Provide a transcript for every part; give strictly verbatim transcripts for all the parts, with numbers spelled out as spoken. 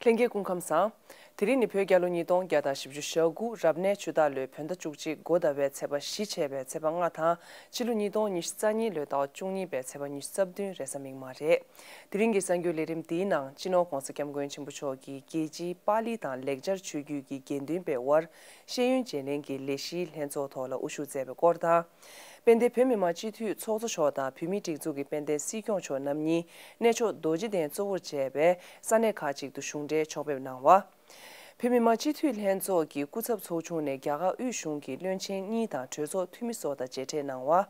ལྷན་རྒྱས་སྐུ་ཁམས་བཟང་། དེ་རིང་ནི་བོད་རྒྱལ་ལོ་ཉིས་སྟོང་བརྒྱ་དང་བཞི་བཅུ་ཞེ་དགུ་རབ་གནས་ཆུ་སྟག་ལོའི་བོད་ཟླ་བཅུ་གཅིག་འགོ་ཟླ་བའི་ཚེས་པ་བཞི་བྱས་པའི་ཚེས་པ་ལྔ་དང་ཕྱི་ལོ་ཉིས་སྟོང་ཉི་ཤུ་རྩ་གཉིས་ལོའི་ཟླ་བ་བཅུ་གཉིས་པའི་ཚེས་པ་ཉི་ཤུ་རྩ་བདུན་རེས་གཟའ་མིག་དམར་རེད། དེ་རིང་གི་གསར་འགྱུར་ལས་རིམ་འདིའི་ནང་སྤྱི་ནོར་༧གོང་ས་༧སྐྱབས་མགོན་ཆེན་པོ་མཆོག་གིས་རྒྱལ་སྤྱིའི་པཱ་ལི་དང་ལེགས་སྦྱར་ཆོས་བརྒྱུད་ཀྱི་དགེ་འདུན་པའི་དབར་ཤེས་ཡོན་བརྗེ་ལེན་གྱི་ལས་གཞིའི་ལྷན་ཚོགས་ཐོག་ལ་དབུ་བཞུགས་མཛད་པའི་སྐོར་དང་། དཔལ་ལྡན་བོད་མི་མང་སྤྱི་འཐུས་ཚོགས་གཙོ་མཆོག་དང་བོད་མིའི་སྒྲིག་འཛུགས་ཀྱི་དཔལ་ལྡན་སྲིད་སྐྱོང་མཆོག་རྣམ་གཉིས་གནས་མཆོག་རྡོ་རྗེ་གདན་གཙོ་བོར་བྱས་པའི་ས་གནས་ཁག་ཅིག་ཏུ་གཞུང་འབྲེལ་ཕྱོགས་ཕེབས་གནང་བ། བོད་མི་མང་སྤྱི་འཐུས་ལྷན་ཚོགས་ཀྱི་སྐུ་ཚབ་ཚོགས་ཆུང་ནས་རྒྱ་གར་དབུས་གཞུང་གི་བློན་ཆེན་གཉིས་དང་གྲོས་ཚོགས་འཐུས་མི་སོགས་དང་མཇལ་འཕྲད་གནང་བ།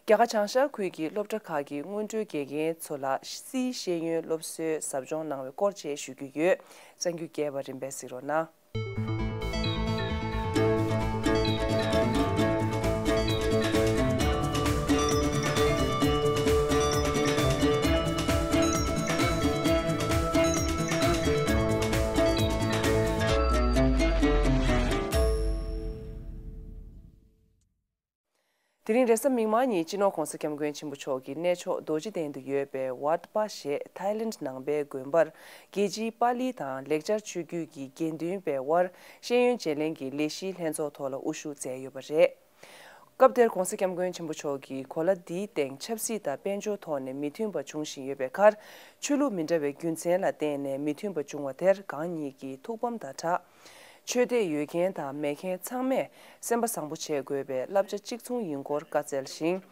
རྒྱ་གར་བྱང་ཤར་ཁུལ་གྱི་སློབ་གྲྭ་ཁག་གི་སྔོན་འགྲོའི་དགེ་རྒན་ཚོ་ལ་སིའི་ཤེས་ཡོན་སློབ་གསོའི་ཟབ་སྦྱོང་གནང་བའི་སྐོར་བཅས་ཞུ་རྒྱུ་ཡོད། གསར་འགྱུར་རྒྱས་པ་རིམ་པས་གཟིགས་རོགས་གནང་། དེ་རིང་རེས་གཟའ་མིག་དམར་ཉིན་སྤྱི་ནོར་༧གོང་ས་༧སྐྱབས་མགོན་ཆེན་པོ་མཆོག་གི་གནས་མཆོག་རྡོ་རྗེ་གདན་དུ་ཡོད་པའི་ཝཱ་ཏི་པ་ཞེས་ཐའི་ལེནྜ་ནང་པའི་དགོན་པར་རྒྱལ་སྤྱིའི་པཱ་ལི་དང་ལེགས་སྦྱར་ཆོས་བརྒྱུད་ཀྱི་དགེ་འདུན་པའི་དབར་ཤེས་ཡོན་བརྗེ་ལེན་གྱི་ལས་གཞིའི་ལྷན་ཚོགས་ཐོག་ལ་དབུ་བཞུགས་མཛད་ཡོད་པ་རེད། སྐབས་དེར་༧གོང་ས་༧སྐྱབས་མགོན་ཆེན་པོ་མཆོག་གིས་གོ་ལ་འདིའི་སྟེང་ཆབ་སྲིད་དང་དཔལ་འབྱོར་ཐོག་ནས་མི་མཐུན་པ་འབྱུང་བཞིན་ཡོད་པའི་ཁར། ཆོས་ལུགས་མི་འདྲ་བའི་རྒྱུ་མཚན་ལ་བརྟེན་ནས་མི་མཐུན་པ་བྱུང་བ་དེར་གང་ཉིད་ཀྱིས་ཐུགས་ཕམ་དང་སྦྲགས། ཆོས་དད་ཡོད་མཁན་དང་མེད་མཁན་ཚང་མས་སེམས་པ་བཟང་པོ་བྱེད་དགོས་པའི་བསླབ་བྱ་གཅིག་མཚུངས་ཡིན་སྐོར་བཀའ་སྩལ་ཞིང་།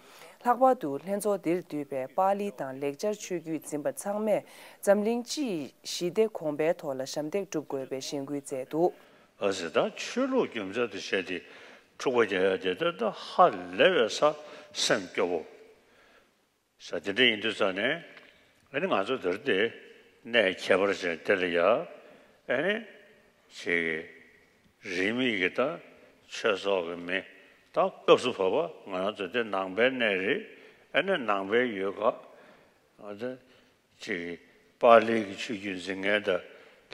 ལྷག་པར་དུ་ལྷན་ཚོགས་འདིར་འདུས་པའི་པཱ་ལི་དང་ལེགས་སྦྱར་ཆོས་བརྒྱུད་འཛིན་པ་ཚང་མས་འཛམ་གླིང་སྤྱི་ཡི་ཞི་བདེ་གོང་འཕེལ་ཐོག་ལ་ཞབས་འདེགས་སྒྲུབ་དགོས་པའི་གཞེན་སྐུལ་མཛད་འདུག། ཨ་ཟེར་ད་ཆོས་ལུགས་རྒྱུ་མཚན་དུ་བྱས་ཏེ་འཁྲུག་པ་རྒྱག་ཡ་དེ་ད་ཧ་ལས་པའི་ས་སེམས་སྐྱོ་བོ། ས་དེ་འདྲ་ཡིན་དུས་ཙང་ནས་ཨ་ནི་ང་ཚོ་འདིར་དེ་གནས་ཁྱད་པར་ཅན་དེ་ལ་ཡ་ཨ་ནི་ཅིག་རིས་མེད་ཀྱི་ད་ཆོས་ཚོགས་ཀྱི་མི་ད་སྐབས་སུ་བབ་པ་ང་རང་ཚོ་དེ་ནང་པའི་གནས་རེད། ཨ་ནི་ནང་པའི་ཡུལ་ཁག་ང་ཚོ་ཅིག་པཱ་ལིའི་གི་ཆོས་བརྒྱུད་འཛིན་མཁན་དང་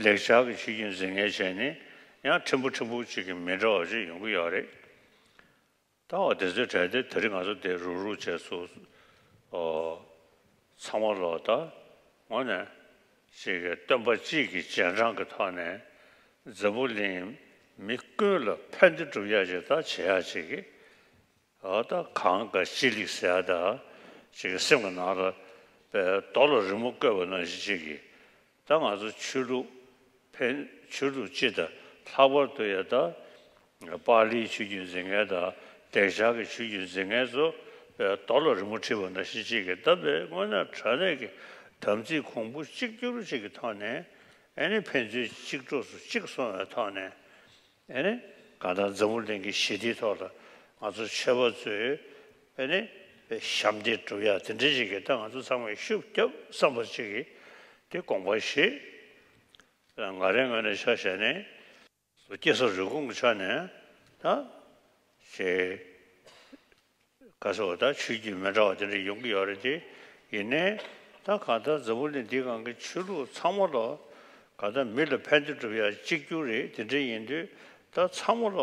ལེགས་སྦྱར་གྱི་ཆོས་བརྒྱུད་འཛིན་མཁན་བྱས་ནས་ཡང་ཕྲན་བུ་ཕྲན་བུ་ཅིག་གི་མི་འདྲ་བ་ཅིག་ཡོང་གི་ཡོད་རེད། ད་འོ་དེ་ཚོའི་གྲས་དེ་དེ་རིང་ང་ཚོ་དེ་རུག་རུག་བྱས་སུ་ཨོ་ཚང་མ་ལོ་ད་དངོས་གནས་ཅིག་གི་སྟོན་པ་གཅིག་གི་རྗེས་འབྲང་གི་ཐོག་ནས་འཛམ་བུ་གླིང་མི་ཀུན་ལ་ཕན་བདེ་སྒྲུབ་ཡ་ཅིག་ད་བྱེད་ཡ་ཅིག་གི་ཨོ་ད་གང་ག་ཅི་ལིག་ཟེར་ཡ་ད་ཅིག་གི་སེམས་ཀྱི་ནང་ལ་པའི་རྡོ་ལ་རི་མོ་བརྐོས་པ་ནང་བཞིན་ཅིག་གི་ད་ང་ཚོ་ཆོས་ལུགས་ཕན་ཆོས་ལུགས་སྤྱི་དང་ལྷག་པར་དུ་ཡ་ད་པཱ་ལིའི་ཆོས་བརྒྱུད་འཛིན་མཁན་དང་ལེགས་སྦྱར་གྱི་ཆོས་བརྒྱུད་འཛིན་མཁན་ཚོ་རྡོ་ལ་རི་མོ་བྲིས་པ་ནང་བཞིན་ཅིག་གི་ད་པའི་དངོས་གནས་དྲང་གནས་ཀྱི་དམ་ཚིག་གོང་བུ་གཅིག་གྱུར་ཅིག་གི་ཐོག་ནས་ཨ་ནི་ཕན་ཚུན་གཅིག་གྲོགས་སུ་གཅིག་སོང་བའི་ཐོག་ནས། ཨེ་ནི་གང་ལྟར་འཛམ་བུ་གླིང་གི་ཞི་བདེའི་ཐོག་ལ་ང་ཚོ་ཆོས་པ་ཚོས་ཨེ་ནི་ཞབས་འདེགས་སྒྲུབ་ཡ་དེ་འདྲ་ཞིག་གི་ད་ང་ཚོ་ཚང་མས་ཤུགས་རྒྱབ་བསམ་པ་ཅིག་གི་དེ་དགོངས་པ་བཞེས། ང་རའི་ངོས་ནས་ཆ་བཞག་ནས་སྐྱེས་ས་རུས་གོང་གི་ཆ་ནས་ད་ཞེས། ག་ཟེར་བ་ད་ཆོས་བརྒྱུད་མི་འདྲ་བ་དེ་འདྲ་ཡོང་གི་ཡོད་རེད་དེ། ཡིན་ནའི་ད་གང་ལྟར་འཛམ་བུ་གླིང་འདིའི་སྒང་གི་ཆོས་ལུགས་ཚང་མ་ལ་གང་ལྟར་མི་ལ་ཕན་བདེ་སྒྲུབ་ཡ་གཅིག་གྱུར་རེད། དེ་འདྲ་ཡིན་དུས་ད་ཚང་མ་ལ་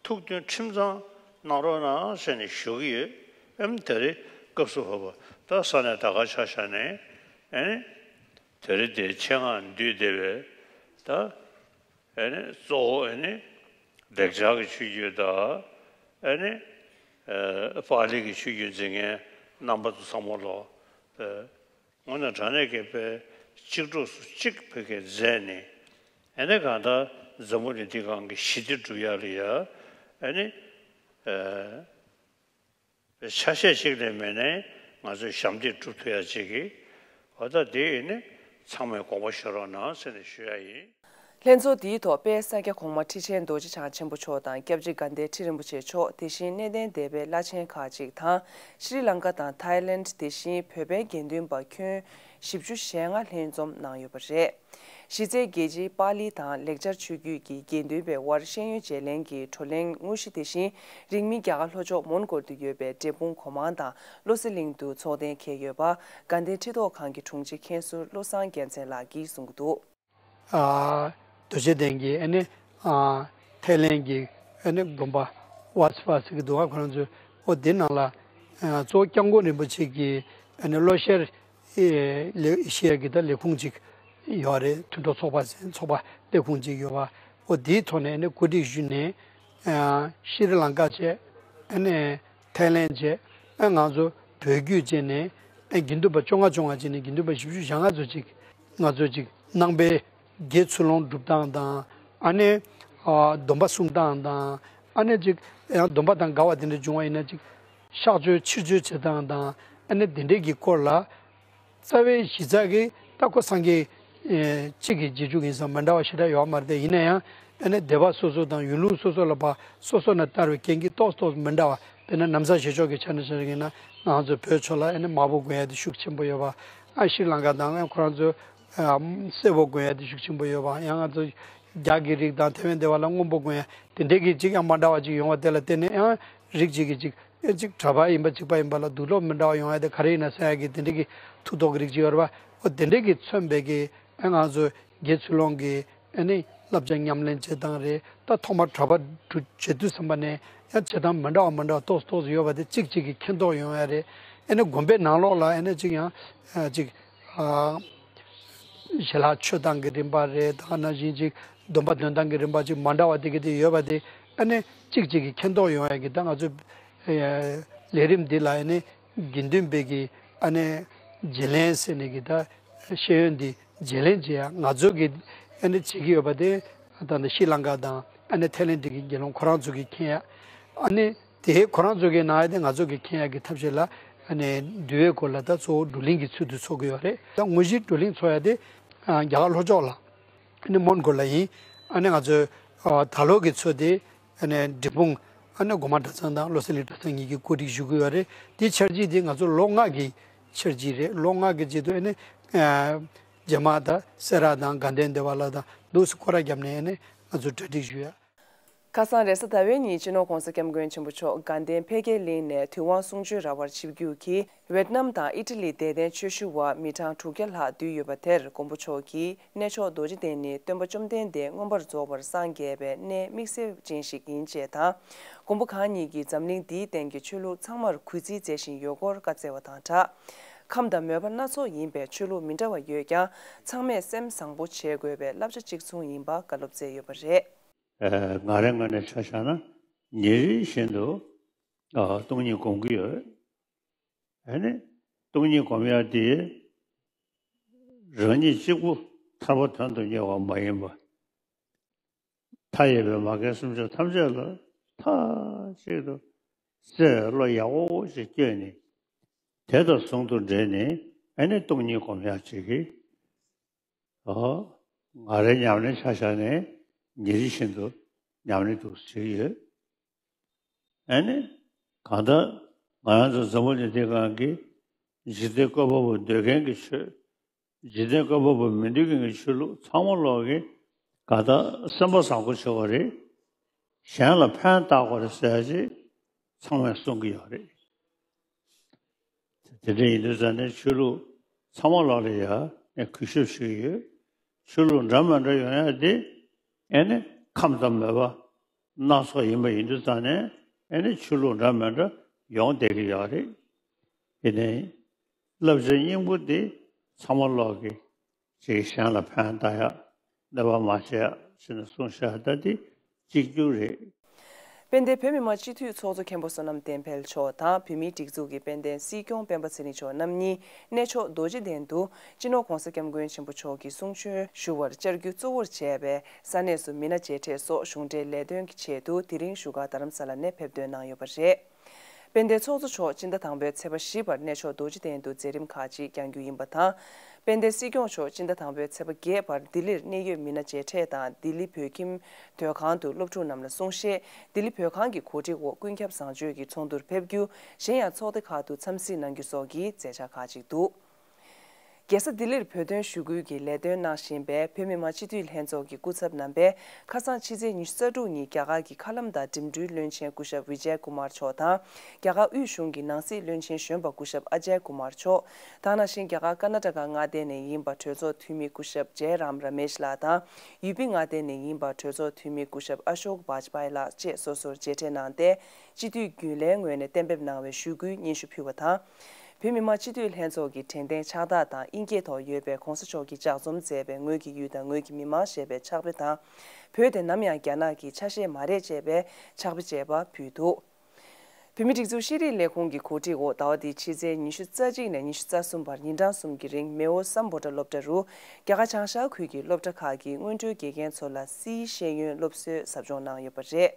ཐུགས་མཐུན་ཁྲིམས་གཙང་གནང་རོགས་གནང་ཟེར་ནས་ཞུ་གི་ཡོད། ཨེམ་དེ་རིང་སྐབས་སུ་བབ་པ་ད་ས་གནས་ད་ག་ཆ་བཞག་ནས་ཨེ་ནི་དེ་རིང་དེ་ཆེད་མངགས་འདུས་བསྡད་པའི་ད། ཨེ་ནི་གཙོ་བོ་ཨེ་ནི་ལེགས་སྦྱར་གྱི་ཆོས་བརྒྱུད་དང་ཨེ་ནི་ཨེ་པཱ་ལི་གི་ཆོས་བརྒྱུད་འཛིན་མཁན་རྣམ་པ་ཚོ་ཚང་མ་ལོ། ཨེ་དངོས་གནས་དྲང་གནས་ཀྱི་དཔེ་གཅིག་གྲོགས་སུ་གཅིག་ཕ་གིར་མཛད་ནས་ཨེ་ནི་གང་ལྟར་འཛམ་བུ་གླིང་འདི་སྒང་གི་ཞི་བདེ་སྒྲུབ་ཡག་ལ་ཡ་ཨེ་ནི་ཨེ། ཆ་ཤས་ཤིག་ལས་མེད་ནའི་ང་ཚོས་ཞབས་འདེགས་སྒྲུབ་ཐུབ་ཡ་ཅིག་གི་འོ་ད་དེ་ཡིན་ནི་ཚང་མས་དགོངས་པ་བཞེས་རོགས་གནང་ཟེར་ནས་ཞུ་ཡ་ཡིན། ལྷན་ཚོགས་འདིའི་ཐོག་དཔལ་ས་སྐྱ་གོང་མ་ཁྲི་ཆེན་རྡོ་རྗེ་འཆང་ཆེན་པོ་མཆོག་དང་སྐྱབས་རྗེ་དགའ་ལྡན་ཁྲི་རིན་པོ་ཆེ་མཆོག་དེ་བཞིན་གནས་བརྟན་སྡེ་པའི་བླ་ཆེན་ཁག་ཅིག་དང་ཤྲི་ལང་ཀ་དང་ཐའི་ལེནྜ་དེ་བཞིན་བོད་པའི་དགེ་འདུན་པ་ཁྱོན་བཞི་བཅུ་ཞེ་ལྔ་ལྷན་འཛོམས་གནང་ཡོད་པ་རེད། གཞི་རྩའི་རྒྱལ་སྤྱིའི་པཱ་ལི་དང་ལེགས་སྦྱར་ཆོས་བརྒྱུད་ཀྱི་དགེ་འདུན་པའི་དབར་ཤེས་ཡོན་བརྗེ་ལེན་གྱི་བགྲོ་གླེང་དངོས་གཞི་དེ་བཞིན་རིང་མིན་རྒྱ་གར་ལྷོ་ཕྱོགས་མོན་གྷོ་དུ་ཡོད་པའི་འབྲས་སྤུངས་གོ་མང་དང་བློ་གསལ་གླིང་དུ་ཚོགས་གཏན་འཁེལ་ཡོད་པ་དགའ་ལྡན་ཁྲི་ཐོག་ཁང་གི་དྲུང་ཆེ་མཁན་ཟུར་བློ་བཟང་རྒྱལ་མཚན་ལགས་ཀྱིས་གསུངས་ཀྱི་འདུག། ཨ་རྡོ་རྗེ་གདན་གྱི་ཨ་ནི་ཨ་ཐའི་ལེན་གྱི་ཨ་ནི་དགོན་པ་ཝཱ་ཏི་པ་ཟེར་གྱི་འདུག་ག་ཁོ་རང་ཚོས་ཨོ་དེ་ནང་ལ་ཨ་གཙོ་བོ་སྐྱབས་མགོན་རིན་པོ་ཆེ་གི་ཨ་ནི་བློ་ཤར་ཨེ་ལས་བཤད་ཀྱི་ད་ལས་ཁུངས་ཅིག་ ཡོད་རེད། མཐུན་གྲོགས་ཚོགས་པ་ཟེར་ཚོགས་པ་ལས་ཁུངས་ཅིག་ཡོད་པ། འོ་དེའི་ཐོག་ནས་ཨ་ནི་བཀོད་སྒྲིག་ཞུས་ནས་ཨ་ཤྲི་ལང་ཀ་བྱས། ཨ་ནི་ཐའི་ལེན་བྱས། ཨ་ང་ཚོ་བོད་བརྒྱུད་བྱས་ནས་ཨ་དགེ་འདུན་པ་བཅོ་ལྔ་བཅོ་ལྔ་བྱས་ནས་དགེ་འདུན་པ་བཞི་བཅུ་ཞེ་ལྔ་ཚོ་ཅིག་ང་ཚོ་ཅིག་ནང་པའི་དགེ་ཚུལ་སློང་སྒྲུབ་སྟངས་དང་། ཨ་ནི་ཨ་སྡོམ་པ་སྲུང་སྟངས་དང་། ཨ་ནི་ཅིག་ཡང་སྡོམ་པ་དང་འགལ་བ་དེ་འདྲ་བྱུང་བ་ཡིན་ན་ཅིག་གཤག་བཅོས་ཕྱིར་བཅོས་བྱེད་སྟངས་དང་། ཨ་ནི་དེ་འདྲས་ཀྱི་སྐོར་ལ་རྩ་བའི་གཞི་རྩ་གི་ད་ཁོ་སངས་རྒྱས་ཨེ་གཅིག་གི་རྗེས་འཇུག་ཡིན་ཙང་མི་འདྲ་བ་ཞེ་དྲག་ཡོད་མ་རེད་དེ། ཡིན་ན་ཡང་ཨ་ནི་སྡེ་པ་སོ་སོ་དང་ཡུལ་ལུང་སོ་སོ་ལ་ཕར་སོ་སོ་ནས་བལྟས་པའི་རྐྱེན་གྱིས་ཏོག་ཙམ་ཏོག་ཙམ་མི་འདྲ་བ། དཔེར་ན་ན་བཟའ་བཞེས་ཕྱོགས་ཀྱི་ཆ་ནས་བཤད་པ་ཡིན་ན་ང་ཚོ་བོད་ཕྱོགས་ལ་ཨ་ནི་དམར་པོ་གོན་ཡ་དེ་ཤུགས་ཆེན་པོ་ཡོད་པ། ཨ་ཤྲི་ལང་ཀ་དང་ཨ་ཁོ་རང་ཚོ་ཨ་སེར་པོ་གོན་ཡ་དེ་ཤུགས་ཆེན་པོ་ཡོད་པ། ཡང་ང་ཚོ་རྒྱ་གི་རིགས་དང་ཐའེ་ཝན་སྡེ་པ་ལ་སྔོན་པོ་གོན་ཡ་དེ་འདྲས་ཀྱི་ཅིག་ཡང་མ་འདྲ་བ་ཅིག་ཡོང་བ་དེ་ལ་བརྟེན་ནས་ཡང་རིགས་གཅིག་གི་ཅིག་ཨེ་གཅིག་གྲྭ་པ་ཡིན་པ་གཅིག་པ་ཡིན་པ་ལ་དུག་སློག་མི་འདྲ་བ་ཡོང་ཡ་དེ་ག་རེ་ཡིན་ན་ཟེར་ཡ་གི་དེ་འདྲས་ཀྱི་མཐུ་སྟོབས་ཀྱི་རིགས་ཅིག་ཡོད་རེད་པ། འོ་དེ་འདྲས་ཀྱི་མཚོན་པའི་གི་ཨ་ང་ཚོ་དགེ་ཚུལ་སློང་གི་ཨ་ནི་བསླབ་བྱ་ཉམས་ལེན་བྱེད་སྟངས་རེད། ད་ཐོག་མར་གྲྭ་པ་གྲུ་བྱེད་དུས་ཙམ་པ་ནས་ཡང་བྱེད་སྟངས་མི་འདྲ་བ་མི་འདྲ་བ་ཏོག་ཙམ་ཏོག་ཙམ་ཡོད་པ་དེ་གཅིག་གཅིག་གིས་མཁྱེན་རྟོགས་ཡོང་ཡ་རེད། ཨ་ནི་དགོན་པའི་ནང་ལོགས་ལ་ཨ་ནི་གཅིག་ཡང་ཨ་གཅིག་ཨ་ཞལ་ལག་མཆོད་སྟངས་ཀྱི་རིམ་པ་རེད། ད་ག་ནང་བཞིན་གཅིག་སྡོམ་པ་འདོན་སྟངས་ཀྱི་རིམ་པ་གཅིག་མ་འདྲ་བ་དེ་གི་དེ་ཡོད་པ་དེ་ཨ་ནི་གཅིག་གཅིག་གིས་མཁྱེན་རྟོགས་ཡོང་ཡ་གི་ད་ང་ཚོ་ཨ་ལས་རིམ་འདི་ལ་ཨ་ནི་དགེ་འདུན་པའི་གི་ཨ་ནི་བརྗེ་ལེན་ཟེར་ནས་གི་ད་ཤེས་ཡོན་འདི་བརྗེ་ལེན་བྱེད་ཡ་ང་ཚོ་གི་ཨ་ནི་བྱེད་ཀྱི་ཡོད་པ་དེ། ད་ལྟ་ཤྲི་ལང་ཀ་དང་ཨ་ནི་ཐའི་ལེན་ཌི་གི་དགེ་སློང་ཁོ་རང་ཚོ་གི་མཁྱེན་ཡ། ཨ་ནི་དེ་ཁོ་རང་ཚོ་གི་གནང་ཡ་དེ་ང་ཚོ་གི་མཁྱེན་ཡ་གི་ཐབས་ཤེས་ལ་ཨ་ནི་འདུལ་བའི་སྐོར་ལ་ད་གཙོ་བོ་བགྲོ་གླེང་གི་ཚུལ་དུ་ཚོགས་ཀྱི་ཡོད་རེད། ད་དངོས་གཞིའི་བགྲོ་གླེང་ཚོགས་ཡ་དེ་ཨ་རྒྱ་གར་ལྷོ་ཕྱོགས་ལ་ཨ་ནི་མོན་གྷོ་ལ་ཡིན། ཨ་ནི་ང་ཚོ་ཨ་ད་ལོ་གི་ཚོགས་དེ་ཨ་ནི་འབྲས་སྤུངས་ཨ་ནི་སྒོ་མང་གྲྭ་ཚང་དང་བློ་གསལ་གླིང་གྲྭ་ཚང་གཉིས་ཀྱིས་གོ་སྒྲིག་ཞུ་གི་ཡོད་རེད། དེའི་འཆར་གཞི་དེ་ང་ཚོ་ལོ་ལྔ་གི་འཆར་གཞི་རེད། ལོ་ལྔ་གི་རྗེས་དུ་ཨ་ནི་ཨ་རྗེས་མ་ད་སེ་ར་དང་དགའ་ལྡན་སྡེ་བ་ལ་དང་འདུག་སེ་སྐོར་ར་བརྒྱབ་ནས་ཨ་ནི་ང་ཚོ་གྲ་སྒྲིག་ཞུ་ཡ། ཁ་སང་རེས་གཟའ་ཟླ་བའི་ཉིན་སྤྱི་ནོར་༸གོང་ས་༸སྐྱབས་མགོན་ཆེན་པོ་མཆོག་དགའ་ལྡན་འཕེལ་རྒྱས་གླིང་ནས་དུས་དབང་གསུང་ཆོས་ར་བར་ཆིབས་བསྒྱུར་གྱིས་ཝེད་ནམ་དང་ཨི་ཊ་ལི་དད་ལྡན་ཆོས་ཞུ་བ་མི་གྲངས་དྲུག་བརྒྱ་ལྷག་འདུས་ཡོད་པ་དེར་མགོན་པོ་མཆོག་གིས་གནས་མཆོག་རྡོ་རྗེ་གདན་ནི་སྟོན་པ་བཅོམ་ལྡན་འདས་མངོན་པར་རྫོགས་པར་སངས་རྒྱས་པའི་གནས་དམིགས་བསལ་ཅན་ཞིག་ཡིན་ཅེས་དང་། མགོན་པོ་གང་ཉིད་ཀྱིས་འཛམ་གླིང་འདིའི་སྟེང་གི་ཆོས་ལུགས་ཚང་མར་གུས་བརྩི་མཛད་བཞིན་ཡོད་སྐོར་བཀའ་སྩལ་བ་དང་སྦྲགས། ཁམས་དང་མོས་པ་སྣ་ཚོགས་ཡིན་པའི་ཆོས་ལུགས་མི་འདྲ་བ་ཡོད་ཀྱང་ཚང་མས་སེམས་བཟང་པོ་བྱེད་དགོས་པའི་བསླབ་བྱ་གཅིག་མཚུངས་ཡིན་པ་བཀའ་སློབ་སྩལ་ཡོད་པ་རེད། ཨ་ང་རའི་ངོས་ནས་ཆ་བཞག་ན་ཉིན་རེ་བཞིན་དུ་ཨ་སྟོང་ཉིད་སྒོམ་གྱི་ཡོད། ཨ་ནི་སྟོང་ཉིད་སྒོམ་ཡག་དེ་རང་ཉིད་གཅིག་པུ་ཐར་པ་དོན་དུ་གཉེར་བ་མ་ཡིན་པ། མཐའ་ཡས་པའི་མ་རྒན་སེམས་ཅན་ཐམས་ཅད་ལ་མཐའ་གཅིག་ཏུ་བརྩེ་བའི་བློ་ཡག་པོ་ཞིག་བསྐྱེད་ནས་དེ་དང་ཟུང་དུ་འབྲེལ་ནས་ཨ་ནི་སྟོང་ཉིད་སྒོམ་ཡག་ཅིག་གིས། ཨོ། ང་རའི་ཉམས་ལེན་ཆ་བཞག་ནས་ཉིན་རེ་བཞིན་དུ་ཉམས་ལེན་འདུག་བྱེད་ཀྱི་ཡོད། ཨ་ནི། གང་ལྟར་ང་རང་ཚོ་འཛམ་བུ་གླིང་འདིའི་སྒང་གི་འཇིག་རྟེན་བཀོད་པ་པོ་འདོད་མཁན་གྱི་ཆོས། འཇིག་རྟེན་བཀོད་པ་པོ་མི་འདོད་མཁན་གྱི་ཆོས་ལུགས་ཚང་མ་ལོག་གི་གང་ལྟར་སེམས་པ་བཟང་པོ་བྱེད་པ་རེད། གཞན་ལ་ཕན་བཏགས་པ་རེད་ཟེར་ཅིག་ཚང་མས་གསུང་གི་ཡོད་རེད། དེ་འདྲ་ཡིན་དུས་ཙང་ནས་ཆོས་ལུགས་ཚང་མ་ལོག་ལ་ཡ་ངས་གུས་ཞབས་ཞུ་གི་ཡོད། ཆོས་ལུགས་འདྲ་མི་འདྲ་ཡོང་ཡ་དེ་ཨེ་ནི་ཁམས་དང་མོས་པ་སྣ་ཚོགས་ཡིན་པ་ཡིན་དུས་ཙང་ནས་ཨེ་ནི་ཆོས་ལུགས་འདྲ་མི་འདྲ་ཡོང་བསྡད་ཀྱི་ཡོད་རེད། དེ་ནས་བསླབ་བྱ་སྙིང་པོ་དེ་ཚང་མ་ལོག་གི་ཅིག་གཞན་ལ་ཕན་བཏགས་ཡག་གནོད་པ་མ་བྱེད་ཡག་ཟེར་ནས་གསུངས་བཞག་ད་དེ་གཅིག་གྱུར་རེད། དཔལ་ལྡན་བོད་མི་མང་སྤྱི་འཐུས་ཚོགས་གཙོ་མཁན་པོ་བསོད་ནམས་བསྟན་འཕེལ་མཆོག་དང་བོད་མིའི་སྒྲིག་འཛུགས་ཀྱི་དཔལ་ལྡན་སྲིད་སྐྱོང་སྤེན་པ་ཚེ་རིང་མཆོག་རྣམ་གཉིས་གནས་མཆོག་རྡོ་རྗེ་གདན་དུ་སྤྱི་ནོར་༸གོང་ས་༸སྐྱབས་མགོན་ཆེན་པོ་མཆོག་གི་གསུང་ཆོས་ཞུ་བར་བཅར་རྒྱུ་གཙོ་བོར་བྱས་པའི་ས་གནས་སུ་མི་སྣ་མཇལ་འཕྲད་སོགས་གཞུང་འབྲེལ་ལས་དོན་གྱི་ཆེད་དུ་དེ་རིང་བཞུགས་སྒར་རྡ་རམ་ས་ལ་ནས་ཕེབས་ཐོན་གནང་ཡོད་པ་རེད། དཔལ་ལྡན་ཚོགས་གཙོ་མཆོག་སྤྱི་ཟླ་དང་པོའི་ཚེས་པ་བཞི་བར་གནས་མཆོག་རྡོ་རྗེ་གདན་དུ་མཛད་རིམ་ཁག་ཅིག་བསྐྱང་རྒྱུ་ཡིན་པ་དང་། དཔལ་ལྡན་སྲིད་སྐྱོང་མཆོག་སྤྱི་ཟླ་དང་པོའི་ཚེས་པ་བརྒྱད་བར་ལྡི་ལིར་གནད་ཡོད་མི་སྣ་མཇལ་འཕྲད་དང་ལྡི་ལི་བོད་ཁྱིམ་སྡོད་ཁང་དུ་སློབ་ཕྲུག་རྣམས་ལ་གསུང་བཤད། ལྡི་ལི་བོད་ཁང་གི་གོ་སྒྲིག་འོག་ཀུན་ཁྱབ་བཟང་སྤྱོད་ཀྱི་ཚོགས་འདུར་ཕེབས་རྒྱུ། གཞན་ཡང་ཚོགས་སྡེ་ཁག་ཏུ་འཚམས་གཟིགས་གནང་རྒྱུ་སོགས་ཀྱི་མཛད་འཆར་ཁག་ཅིག་འདུག་རྒྱལ་ས་ལྡི་ལིར་བོད་དོན་ཞུ་སྐུལ་གྱི་ལས་དོན་གནང་བཞིན་པའི་བོད་མི་མང་སྤྱི་འཐུས་ལྷན་ཚོགས་ཀྱི་སྐུ་ཚབ་རྣམ་པས་ཁ་སང་ཕྱི་ཚེས་ཉི་ཤུ་རྩ་དྲུག་ཉིན་རྒྱ་གར་གྱི་མཁའ་ལམ་དང་འགྲིམ་འགྲུལ་བློན་ཆེན་སྐུ་ཞབས་བི་ཇེ་ཀུ་མར་མཆོག་དང་། རྒྱ་གར་དབུས་གཞུང་གི་ནང་སྲིད་བློན་ཆེན་གཞོན་པ་སྐུ་ཞབས་ཨ་ཇའི་ཀུ་མར་མཆོག་དང་། ནང་བཞིན་རྒྱ་གར་ཀར་ནཱ་ཊ་ཀ་མངའ་སྡེ་ནས་ཡིན་པ་གྲོས་ཚོགས་འཐུས་མི་སྐུ་ཞབས་ཇའི་རམ་ར་མེཤ་ལགས་དང་། ཡུ་པི་མངའ་སྡེ་ནས་ཡིན་པ་གྲོས་ཚོགས་འཐུས་མི་སྐུ་ཞབས་ཨ་ཤོག་བྷ་ཇ་པཱ་ཡི་ལགས་བཅས་སོ་སོར་མཇལ་འཕྲད་གནང་སྟེ། སྤྱི་འཐུས་རྒྱུན་ལས་ངོས་ནས་གཏན་འབེབས་གནང་བའི་ཞུ་སྐུལ་སྙན་ཞུ་ཕུལ་བ་དང་། བོད་མི་མང་སྤྱི་འཐུས་ལྷན་ཚོགས་ཀྱི་དྲན་རྟེན་ཕྱག་རྟགས་དང་དབྱིན་སྐད་ཐོག་ཡོད་པའི་གོང་ས་མཆོག་གིས་ལྗགས་རྩོམ་མཛད་པའི་ངོས་ཀྱི་ཡུལ་དང་ངོས་ཀྱི་མི་མང་ཞེས་པའི་ཕྱག་དཔེ་དང་། བོད་དེ་ནམ་ཡང་རྒྱ་ནག་གི་ཆ་ཤས་མ་རེད་ཅེས་པའི་ཕྱག་དཔེ་བཅས་པ་ཕུལ་འདུག་བོད་མིའི་སྒྲིག་འཛུགས་ཤེས་རིག་ལས་ཁུངས་ཀྱི་གོ་སྒྲིག་འོག་ཟླ་བ་འདིའི་ཕྱི་ཚེས་ཉི་ཤུ་རྩ་གཅིག་ནས་ཉི་ཤུ་རྩ་གསུམ་བར་ཉིན་གྲངས་གསུམ་གྱི་རིང་མེའོ་སམ་བྷོ་ཊ་སློབ་གྲྭ་རུ་རྒྱ་གར་བྱང་ཤར་ཁུལ་གྱི་སློབ་གྲྭ་ཁག་གི་སྔོན་འགྲོའི་དགེ་རྒན་ཚོ་ལ་སིའི་ཤེས་ཡོན་སློབ་གསོའི་ཟབ་སྦྱོང་གནང་ཡོད་པ་རེད།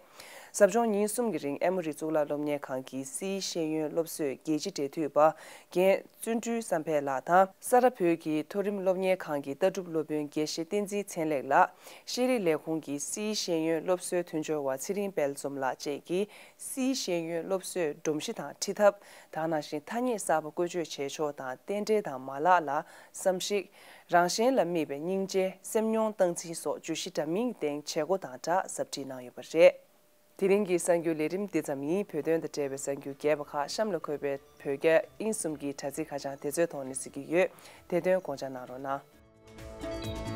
ཟབ་སྦྱོང་ཉིན་གསུམ་གྱི་རིང་ཨེ་མོ་རི་གཙུག་ལག་སློབ་གཉེར་ཁང་གི་སིའི་ཤེས་ཡོན་སློབ་གསོའི་རྒྱལ་སྤྱི་འབྲེལ་མཐུད་པ་རྒན་བརྩོན་འགྲུས་བསམ་འཕེལ་ལགས་དང་། ས་རཱ་བོད་ཀྱི་མཐོ་རིམ་སློབ་གཉེར་ཁང་གི་ལྟ་གྲུབ་སློབ་དཔོན་དགེ་བཤེས་བསྟན་འཛིན་ཚེ་ལེགས་ལགས། ཤེས་རིག་ལས་ཁུངས་ཀྱི་སིའི་ཤེས་ཡོན་སློབ་གསོའི་མཐུན་སྦྱོར་བ་ཚེ་རིང་དཔལ་འཛོམས་ལགས་བཅས་ཀྱིས་སིའི་ཤེས་ཡོན་སློབ་གསོའི་སྒྲོམ་གཞི་དང་ཁྲིད་ཐབས། ད་ག་ནང་བཞིན་ཐ་སྙད་གསར་པ་བཀོལ་སྤྱོད་བྱེད་ཕྱོགས་དང་རྟེན་འབྲེལ་དང་མ་ལག་ལ་བསམ་གཞིག་རང་གཞན་ལ་དམིགས་པའི་སྙིང་རྗེ། སེམས་མྱོང་སྟངས་འཛིན་སོགས་བརྗོད་གཞི་འདྲ་མིན་སྟེང་བྱེད་སྒོ་དང་སྦྲགས་ཟབ་ཁྲིད་གནང་ཡོད་པ་རེད། དེ་རིང་གི་གསར་འགྱུར་ལས་རིམ་འདི་ཙམ་ཡིན། བོད་དོན་དང་འབྲེལ་བའི་གསར་འགྱུར་རྒྱས་པ་ཁག་གཤམ་ལ་འཁོད་པའི་བོད་རྒྱ་དབྱིན་གསུམ་གྱི་དྲ་ཚིགས་ཁ་བྱང་དེ་ཚོའི་ཐོག་ནས་གཟིགས་ཀྱི་ཡོད། དེ་དོན་དགོངས་འཇགས་གནང་རོགས་གནང་།